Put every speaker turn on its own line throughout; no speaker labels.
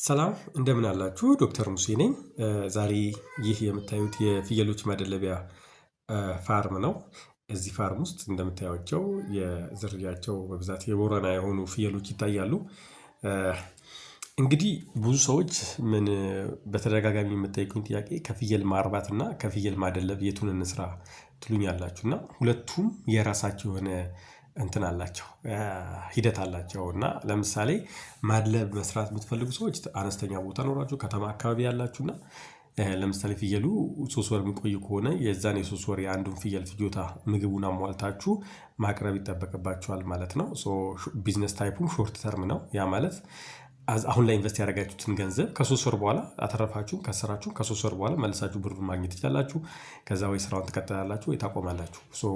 ሰላም እንደምን አላችሁ? ዶክተር ሙሴ ነኝ። ዛሬ ይህ የምታዩት የፍየሎች ማደለቢያ farm ነው። እዚህ farm ውስጥ እንደምታዩቸው የዝርያቸው በብዛት የቦረና የሆኑ ፍየሎች ይታያሉ። እንግዲህ ብዙ ሰዎች ምን በተደጋጋሚ የምጠይቁኝ ጥያቄ ከፍየል ማርባት እና ከፍየል ማደለብ የቱን እንስራ ትሉኛላችሁ። እና ሁለቱም የራሳቸው የሆነ እንትን አላቸው፣ ሂደት አላቸው። እና ለምሳሌ ማድለብ መስራት የምትፈልጉ ሰዎች አነስተኛ ቦታ ኖራችሁ ከተማ አካባቢ ያላችሁ እና ለምሳሌ ፍየሉ 3 ወር የሚቆይ ከሆነ የዛን የ3 ወር የአንዱን ፍየል ፍጆታ ምግቡን አሟልታችሁ ማቅረብ ይጠበቅባችኋል ማለት ነው። Business type ኡም short term ነው። ያ ማለት አሁን ላይ invest ያደረጋችሁትን ገንዘብ ከ3 ወር በኋላ አተረፋችሁ ከሰራችሁ ከ3 ወር በኋላ መልሳችሁ ብሩን ማግኘት ትችላላችሁ። ከዛ ወይ ስራውን ትቀጥላላችሁ ወይ ታቆማላችሁ። So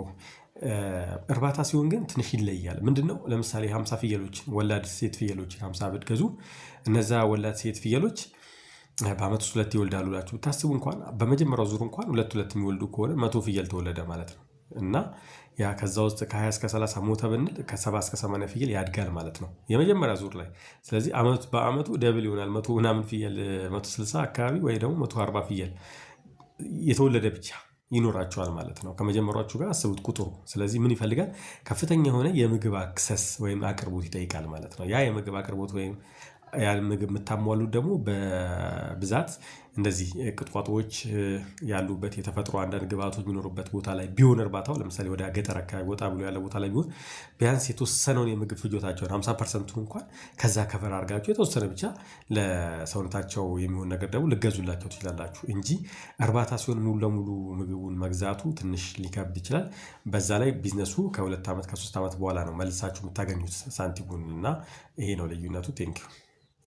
እርባታ ሲሆን ግን ትንሽ ይለያል። ምንድነው? ለምሳሌ 50 ፍየሎችን፣ ወላድ ሴት ፍየሎችን 50 ብትገዙ እነዛ ወላድ ሴት ፍየሎች በአመት ውስጥ ሁለት ይወልዳሉ ብላችሁ ብታስቡ እንኳን በመጀመሪያው ዙር እንኳን ሁለት ሁለት የሚወልዱ ከሆነ 100 ፍየል ተወለደ ማለት ነው። እና ያ ከዛ ውስጥ ከ20 እስከ 30 ሞተ ብንል ከ70 እስከ 80 ፍየል ያድጋል ማለት ነው የመጀመሪያ ዙር ላይ። ስለዚህ አመት በአመቱ double ይሆናል፣ 100 ምናምን ፍየል፣ 160 አካባቢ ወይ ደግሞ 140 ፍየል የተወለደ ብቻ ይኖራቸዋል ማለት ነው። ከመጀመሪያዎቹ ጋር አስቡት ቁጥሩ። ስለዚህ ምን ይፈልጋል? ከፍተኛ የሆነ የምግብ access ወይም አቅርቦት ይጠይቃል ማለት ነው። ያ የምግብ አቅርቦት ወይም ያን ምግብ የምታሟሉት ደግሞ በብዛት እንደዚህ ቁጥቋጦዎች ያሉበት፣ የተፈጥሮ አንዳንድ ግብአቶች የሚኖሩበት ቦታ ላይ ቢሆን እርባታው፣ ለምሳሌ ወደ ገጠር አካባቢ ወጣ ብሎ ያለ ቦታ ላይ ቢሆን ቢያንስ የተወሰነውን የምግብ ፍጆታቸውን 50% ኡን እንኳን ከዛ cover አድርጋችሁ የተወሰነ ብቻ ለሰውነታቸው የሚሆን ነገር ደግሞ ልገዙላቸው ትችላላችሁ እንጂ እርባታ ሲሆን ሙሉ ለሙሉ ምግቡን መግዛቱ ትንሽ ሊከብድ ይችላል። በዛ ላይ ቢዝነሱ ከ2 ዓመት ከ3 ዓመት በኋላ ነው መልሳችሁ የምታገኙት ሳንቲሙን እና ይሄ ነው ልዩነቱ። Thank you.